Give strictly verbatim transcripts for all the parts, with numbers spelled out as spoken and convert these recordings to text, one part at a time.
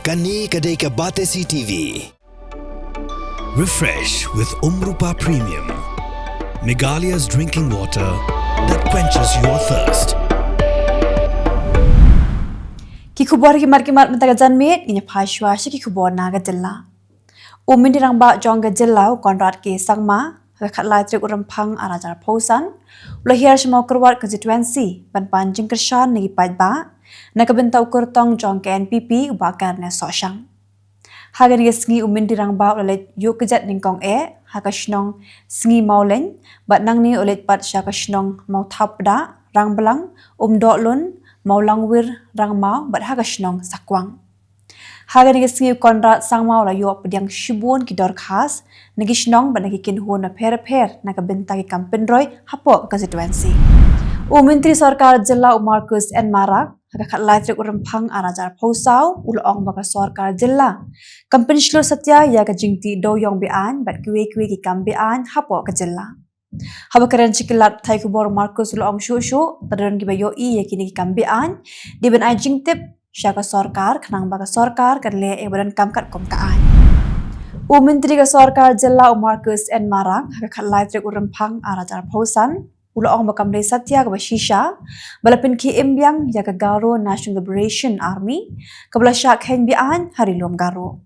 Kane ka dei ka Batesi T V. Refresh with Umrupa Premium, Meghalaya's drinking water that quenches your thirst. Ki khubor ki mat ki mat mynta ka janmiet, ngin ïa phai shuwa sha ki khubor na ka jylla. U Myntri Rangbah jong ka jylla u Conrad K Sangma, ha ka khatlai tarik u Rymphang arhajar arphew san, u la hiar sha Mawkyrwat constituency ban pan jingkyrshan na ki paidbah na ka bynta u kyrtong jong ka N P P u Bah Kyrne Sohshang. Ha kane ka sngi u Myntri Rangbah u la leit ïuh kjat nyngkong eh ha ka shnong Sngi Mawlein, bad nangne u la leit pat sha ka shnong Mawthapdah, Rangblang, Umdohlun, Mawlangwir, Rangmaw, bad ha ka shnong Sakwang. Ha kane ka sngi u Conrad Sangma u la ïoh pdiang shibun ki dorkhas na ki shnong bad na ki kynhun bapher bapher na ka bynta ki kam pynroi hapoh ka constituency. U Myntri Sorkar Jylla u Marcuise N Marak, ha ka khatlai tarik u Rymphang arhajar arphew saw, u la ong ba ka sorkar jylla kam pynshlur satia ïa ka jingtih dewiong be-aiñ bad kiwei kiwei ki kam be-aiñ hapoh ka jylla. Haba kren sha ki lad pathai khubor u Marcuise u la ong shuh shuh, lada don kiba ïohi ïa kine ki kam be-aiñ, dei ban ai jingtip sha ka sorkar, khnang ba ka sorkar kan leh ïa kaba donkam katkum ka aiñ. U Myntri ka Sorkar Jylla u Marcuise N Marak, ha ka khatlai tarik u Rymphang arhajar arphew san, u la ong ba kam dei satia kaba shisha ba la pynkhie im biang ïa ka Garo National Liberation Army kaba la shah kheiñ be-aiñ ha Ri Lum Garo.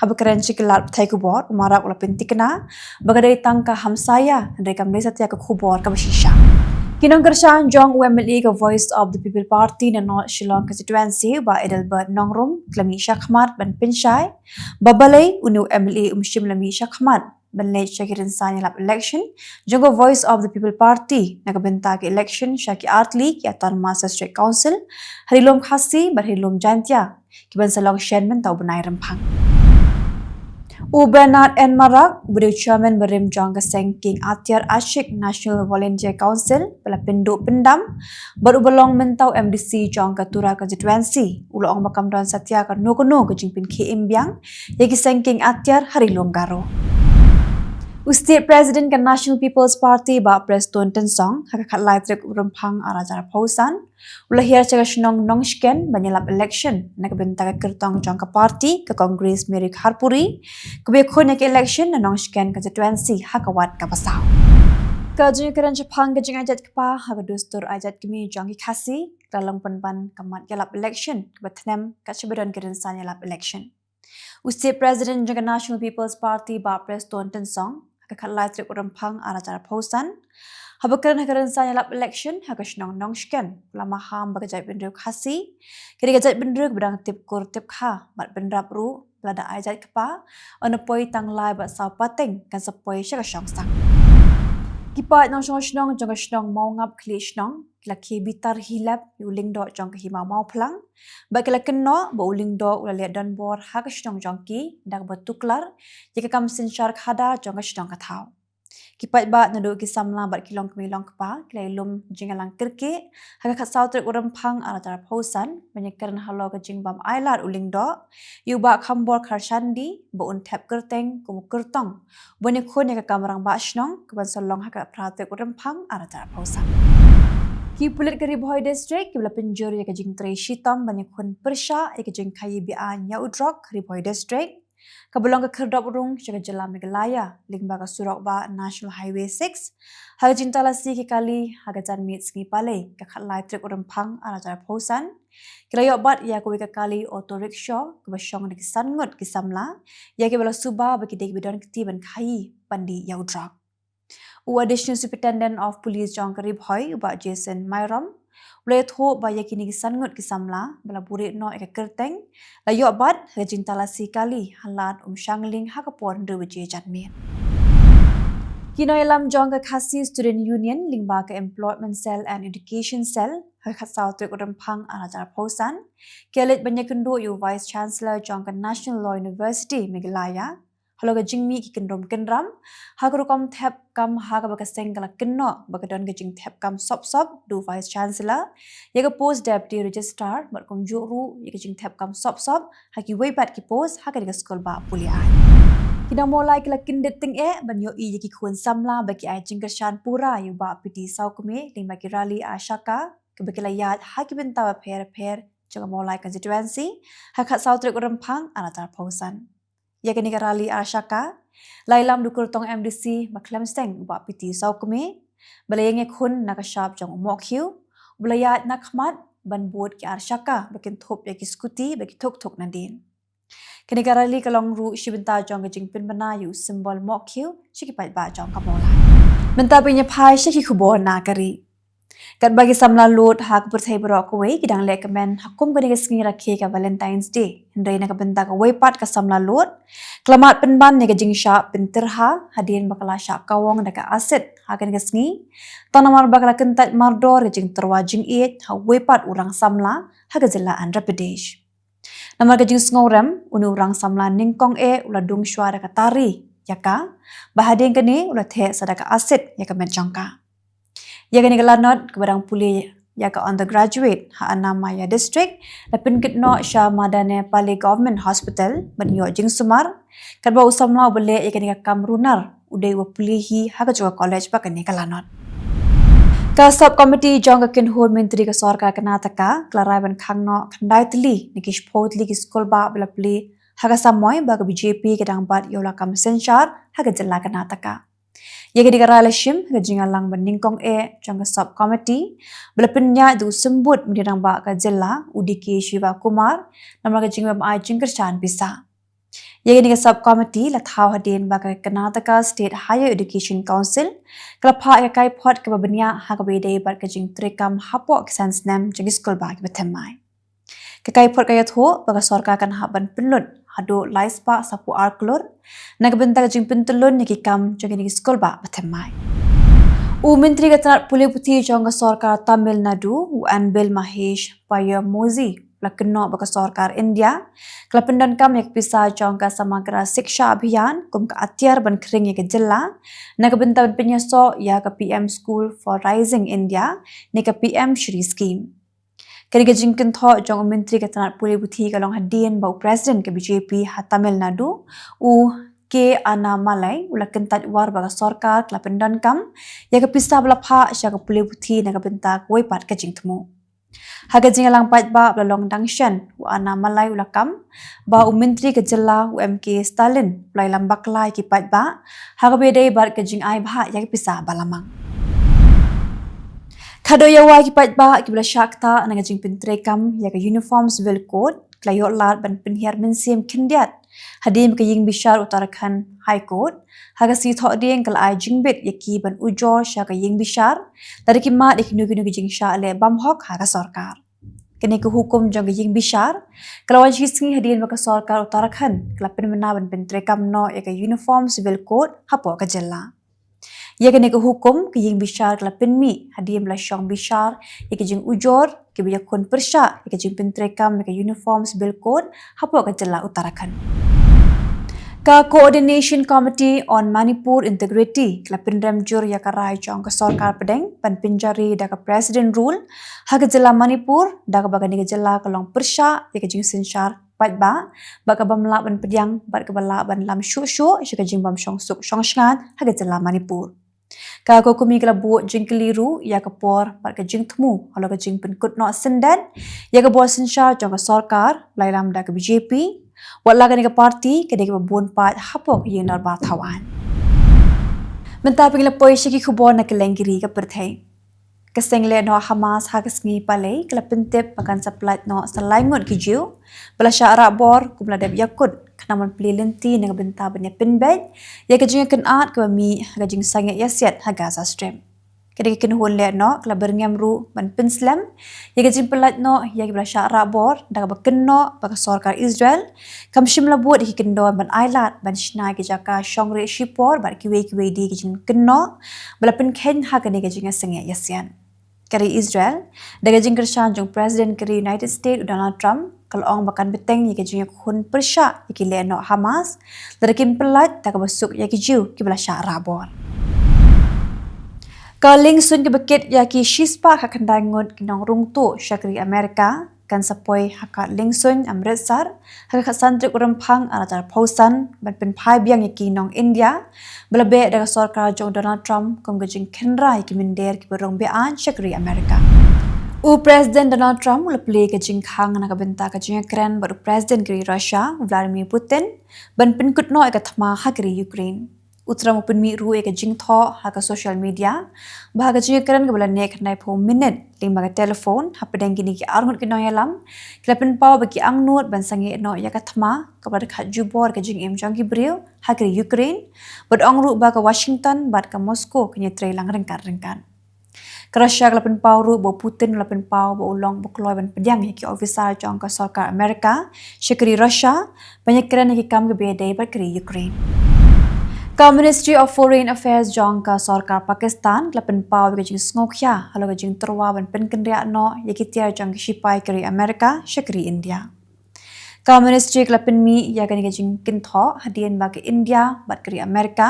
Haba kren sha ki lad pathai khubor, u Marak u la pynthikna ba ka dei tang ka hamsaia, hynrei kam dei satia ka khubor kaba shisha. Ki nongkyrshan jong u M L A ka Voice of the People Party na North Shillong constituency, Bah Adelbert Nongrum, ki la mih shakhmat ban pynshai ba balei une u M L A um shym la mih shakhmat ban leit sha ki rynsan ïalap election jong ka Voice of the People Party na ka bynta ka election sha ki artylli ki Autonomous District Council ha Ri Lum Khasi bad ha Ri Lum Jaintia, kiban sa long shen mynta u bnai Rymphang. U Bernard N Marak, uba dei u chairman barim jong ka seng King Atiar Ashik National Volunteer Council, ba la pynduh pyndam bad uba long mynta u M D C jong ka Tura constituency, u la ong ba kam don satia kano kano ka jingpynkhie im biang ïa ki seng King Atiar ha Ri Lum Garo. U State President ka National People's Party Bah Prestone Tynsong, ha ka khatlai tarik u Rymphang arhajar arphew san, u la hiar sha ka shnong Nongshken ban ïalap election na ka bynta ka kyrtong jong ka party ka Congress Mary Kharpuri, kaba ïakhun ïa ka election na Nongshken constituency ha ka ward kaba saw. Ka jingkren shaphang ka jingai jait kpa ha ka dustur ai jait kmie jong ki Khasi, ka la long pynban ka mat ïalap election kaba thnem kat shaba don ki rynsan ïalap election. U State President jong ka National People's Party Bah Prestone Tynsong, ha ka khatlai tarik u Rymphang arhajar arphew san, haba kren ha ka rynsan ïalap election ha ka shnong Nongshken, u la maham ba ka jaitbynriew Khasi ka dei ka jaitbynriew kaba dang tip kur tip kha bad bynrap ruh, lada ai jait kpa, ynda poi tang lai bad saw pateng kan sa poi sha ka shongsang. Ki paid nongshong shnong jong ka shnong Mawngap Khlieh Shnong, ki la khie bitar hi lep ïa u lyngdoh jong ka Hima Mawphlang, bad ki la kynnoh ba u lyngdoh u la leh donbor ha ka shnong jong ki da kaba tuklar ïa ka kam synshar khadar jong ka shnong ka thaw. Ki paidbah naduh ki samla bad ki longkmie longkpa ki la ïalum jingïalang kyrkieh ha ka khatsaw tarik u Rymphang arhajar arphew san ban ïakren halor ka jingbym ailad u lyngdoh ïa u Bah Khambor Kharshandi ba un thep kyrteng kum u kyrtong ban ïakhun ïa ka kam rangbah shnong kaban sa long ha ka phra tarik u Rymphang arhajar arphew san. Ki pulit ka Ri Bhoi District kiba la pynjur ïa ka jingtrei shitom ban ïakhun pyrshah ïa ka jingkhaïi be-aiñ ïa u drok ha Ri Bhoi District, kaba long ka khyrdop rung sha ka jylla Meghalaya, lyngba ka surok bah National Highway six, ha ka jingtalasi ki kali ha ka janmiet sngi Palei ka khatlai tarik u Rymphang arhajar arphew san, ki la ïoh bat ïa kawei ka kali auto rickshaw kaba shong da ki san ngut ki samla, ïa kiba la suba ba ki dei kiba don kti ban khaïi pyndih ïa u drok. U Additional Superintendent of Police jong ka Ri Bhoi, u Bah Jason Myrom, u la ïathuh ba ïa kine ki san ngut ki samla ba la buhrieh noh ïa ka kyrteng la ïoh bat ha ka jingtalasi kali ha Lad Umshangling ha ka por hynriew baje janmiet. Ki nongïalam jong ka Khasi Student Union lyngba ka Employment Cell and Education Cell, ha ka khatsaw tarik u Rymphang arhajar arphew san, ki la leit ban ïakynduh ïa u Vice Chancellor jong ka National Law University Meghalaya halor ka jingmih ki kyndrum kyndram ha ka rukom thep kam, ha kaba ka seng ka la kynnoh ba ka don ka jingthep kam sop sop da u Vice Chancellor ïa ka post Deputy Registrar, bad kumjuh ruh ïa ka jingthep kam sop sop ha kiwei pat ki post ha kane ka skul bah pule aiñ. Ki nong Mawlai ki la kyndit tyngeh ban ïohi ïa ki khun samla ba ki ai jingkyrshan pura ïa u Bah P T Sawkmie lyngba ki rally Ashaka kaba ki la ïaid ha ki bynta bapher bapher jong ka Mawlai constituency ha ka khatsaw tarik u Rymphang arhajar arphew san. Ïa kane ka rally arshaka la ïalam da u kyrtong M D C ba khlem seng, u Bah P T Sawkmie, ba la ïeng ïakhun na ka shap jong u Mohkhiew, ba la ïaid na khmat ban bud ki arshaka ba kin thup ïa ki scooty bad ki thuk thuk nadien. Kane ka rally ka long ruh shi bynta jong ka jingpynbna ïa u symbol Mohkhiew sha ki paidbah jong ka Mawlai. Mynta phin ïa phai sha ki khubor na ka ri. Katba ki samla lut ha ka pyrthei baroh kawei ki dang leh kmen ha kum kane ka sngi rakhe ka Valentine's Day, hynrei na ka bynta kawei pat ka samla lut ka la mad pynban ïa ka jingshah pyntirha hadien ba ka la shah kawong da ka acid ha kane ka sngi, tang namar ba ka la kyntait mardor ïa ka jingtyrwa jingïeit ha uwei pat u rang samla ha ka jylla Andhra Pradesh. Namar ka jingsngewrem, une u rang samla nyngkong eh u la dung shuwa da ka tari ïa ka, bad hadien kane u la theh sa da ka acid ïa ka met jong ka. Ïa kane ka lanot kaba dang pule ïa ka undergraduate ha Annamaya District la pynkit noh sha Madanepalli Government Hospital ban ïoh jingsumar, katba u samla uba leh ïa kane ka kam runar u dei uba pule hi ha kajuh ka college ba kane ka lanot. Ka sub committee jong ka kynhun myntri ka sorkar Karnataka ka la rai ban khang noh khyndai tylli na ki shiphew tylli ki skulbah ba la plie ha ka samoi ba ka B J P ka dang bat ïa u lakam synshar ha ka jylla Karnataka. Ïa kane ka rai la shim ha ka jingïalang ba nyngkong eh jong ka sub committee ba la pynïaid da u symbud myntri rangbah ka jylla u D K Shiva Kumar namar ka jingwym ai jingkyrshan pisa. Ïa kane ka sub committee la thaw hadien ba ka Karnataka State Higher Education Council ka la phah ïa ka kaiphod kaba bniah ha kaba ïadei bad ka jingtreikam hapoh ki san snem jong ki skulbah kiba thymmai. Ka kaiphod ka ïathuh ba ka sorkar kan hap ban pynlut haduh lai spah saphew ar klur na ka bynta ka jingpyntyllun ïa ki kam jong kine ki skulbah ba thymmai. U myntri ka tnat pule puthi jong ka sorkar Tamil Nadu, u Anbil Mahesh Paiyamozhi, la kynnoh ba ka sorkar India ka la pyndonkam ïa ka pisa jong ka Samagra Shiksha Abhiyan kum ka atiar ban khring ïa ka jylla na ka bynta ban pynïasoh ïa ka P M School for Rising India ne ka P M Shri Scheme. Kane ka jingkynthoh jong u myntri ka tnat pule puthi ka long hadien ba u president ka B J P ha Tamil Nadu, u K Annamalai, u la kyntait war ba ka sorkar ka la pyndonkam ïa ka pisa ba la phah sha ka pule puthi na ka bynta kawei pat ka jingthmu. Ha ka jingïalang paidbah ba la long dang shen, u Annamalai u la kam ba u myntri ka jylla u M K Stalin u la ïalam bakla ïa ki paidbah ha kaba ïadei bad ka jingai bhah ïa ka pisa ba la mang. Khadduh ïa wei ki paidbah kiba la shah ktah na ka jingpyntreikam ïa ka Uniform Civil Code ka la ïoh lad ban pynhiar mynsiem khyndiat hadien ba ka ïingbishar Uttarakhand High Court ha ka sngi Thohdieng ka la ai jingbit ïa ki ban ujor sha ka ïingbishar lada ki mad ïa kino kino ki jingshah leh bymhok ha ka sorkar. Kane ka hukum jong ka ïingbishar ka la wan shi sngi hadien ba ka sorkar Uttarakhand ka la pynbna ban pyntreikam noh ïa ka Uniform Civil Code hapoh ka jylla. Ïa kane ka hukum ka ïingbishar ka la pynmih hadien ba la shong bishar ïa ka jingujor kiba ïakhun pyrshah ïa ka jingpyntreikam ïa ka Uniform Civil Code hapoh ka jylla Uttarakhand. Ka Coordination Committee on Manipur Integrity ka la pynrem jur ïa ka rai jong ka sorkar pdeng ban pynjari da ka President Rule ha ka jylla Manipur da kaba kane ka jylla ka long pyrshah ïa ka jingsynshar paidbah bad kaba ym lah ban pdiang bad kaba lah ban lam shuh shuh sha ka jingbym shong suk shong shngaiñ ha ka jylla Manipur. Ka Core Committee ka la buh jingkylli ruh ïa ka por bad ka jingthmu halor ka jingpynkut noh syndet ïa ka bor synshar jong ka sorkar ba la ïalam da ka B J P, wat la kane ka party ka dei kaba bun paid hapoh ka ïing dorbar thaw aiñ. Mynta phin ïa la poi sha ki khubor na kylleng ki ri ka pyrthei. Ka seng lehnoh Hamas ha ka sngi Palei ka la pyntip ba kan sa pyllait noh sa lai ngut ki Jiw ba la shah rah bor kum la dep ïakut khnang ban plie lynti na ka bynta ban ïa pynbeit ïa ka jingïakynad kaba mih ha ka jingsangeh ïasiat ha Gaza Strip. Ka dei ka kynhun lehnoh ka la byrngem ruh ban pynslem ïa ka jingpyllait noh ïa kiba la shah rah bor da kaba kynnoh ba ka sorkar Israel kam shym la bud ïa ki kyndon ban ailad ban shna ïa ki jaka shong rieh shipor bad kiwei kiwei de ki jingkynnoh ba la pynkheiñ ha kane ka jingïasangeh ïasiat. Ka ri Israel, da ka jingkyrshan jong President ka ri United States u Donald Trump, ka la ong ba kan bteng ïa ka jingïakhun pyrshah ïa ki lehnoh Hamas lada kim pyllait da kaba suk ïa ki Jiw kiba la shah rah bor. Ka liengsuiñ kaba kit ïa ki shispah khatkhyndai ngut ki nongrung tuh sha ka ri Amerika kan sa poi ha ka liengsuiñ Amritsar ha ka khatsan tarik u Rymphang arhajar arphew san ban pynphai biang ïa ki nong India ba la beh da ka sorkar jong u Donald Trump kum ka jingkhynra ïa ki mynder kiba rung be-aiñ sha ka ri Amerika. U President Donald Trump u la plie ka jingkhang na ka bynta ka jingïakren bad u President ka ri Russia, Vladimir Putin, ban pynkut noh ïa ka thma ha ka ri Ukraine. U Trump u pynmih ruh ïa ka jingthoh ha ka social media ba ha ka jingïakren kaba la neh khyndai phew minit lyngba ka telephone hapdeng kine ki arngut ki nongïalam, ki la pynpaw ba ki angnud ban sangeh noh ïa ka thma kaba la dkhot jubor ka jingim jong ki briew ha ka ri Ukraine, bad ong ruh ba ka Washington bad ka Moscow kin ïatrei lang ryngkat ryngkat. Ka Russia ka la pynpaw ruh ba u Putin u la pynpaw ba u long ba kloi ban pdiang ïa ki officer jong ka sorkar America sha ka ri Russia ban ïakren ïa ki kam kiba ïadei bad ka ri Ukraine. Ka Ministry of Foreign Affairs jong ka sorkar Pakistan ka la pynpaw ïa ka jingsngewkhia halor ka jingtyrwa ban pynkynriah noh ïa ki tiar jong ki shipai ka ri America sha ka ri India. Ka Ministry ka la pynmih ïa kane ka jingkynthoh hadien ba ka India bad ka ri America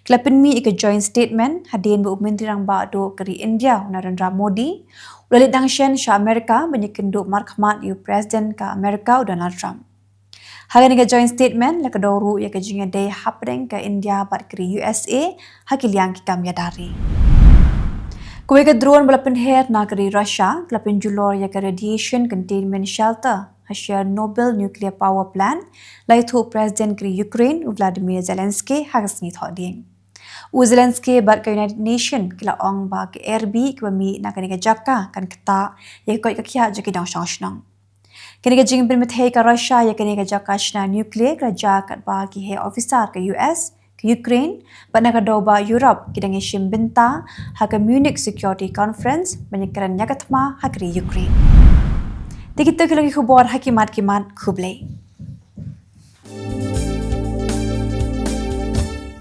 ki la pynmih ïa ka joint statement hadien ba u Myntri Rangbah Duh ka ri India, u Narendra Modi, u la leit dang shen sha America ban ïakynduh markhmat ïa u President ka America, u Donald Trump. Ha kane ka joint statement la kdew ruh ïa ka jingïadei hapdeng ka India bad ka ri U S A ha ki liang ki kam ïada ri. Kawei ka drone ba la pynher na ka ri Russia ka la pynjulor ïa ka radiation containment shelter ha Chernobyl nuclear power plant, la ïathuh u President ka ri Ukraine, u Vladimir Zelensky, ha ka sngi Thohdieng. U Zelensky bad ka United Nations ki la ong ba ka airbase kaba mih na kane ka jaka kan ktah ïa ka koit ka khiah jong ki nongshong shnong. Kane ka jingpynbthei ka Russia ïa kane ka jaka shna nuclear ka la jia katba ki heh officer ka U S, ka Ukraine bad na ka dewbah Europe ki dang ïashim bynta ha ka Munich Security Conference ban ïakren ïa ka thma ha ka ri Ukraine. Te kita ki long ki khubor ha ki mat ki mat. Khublei.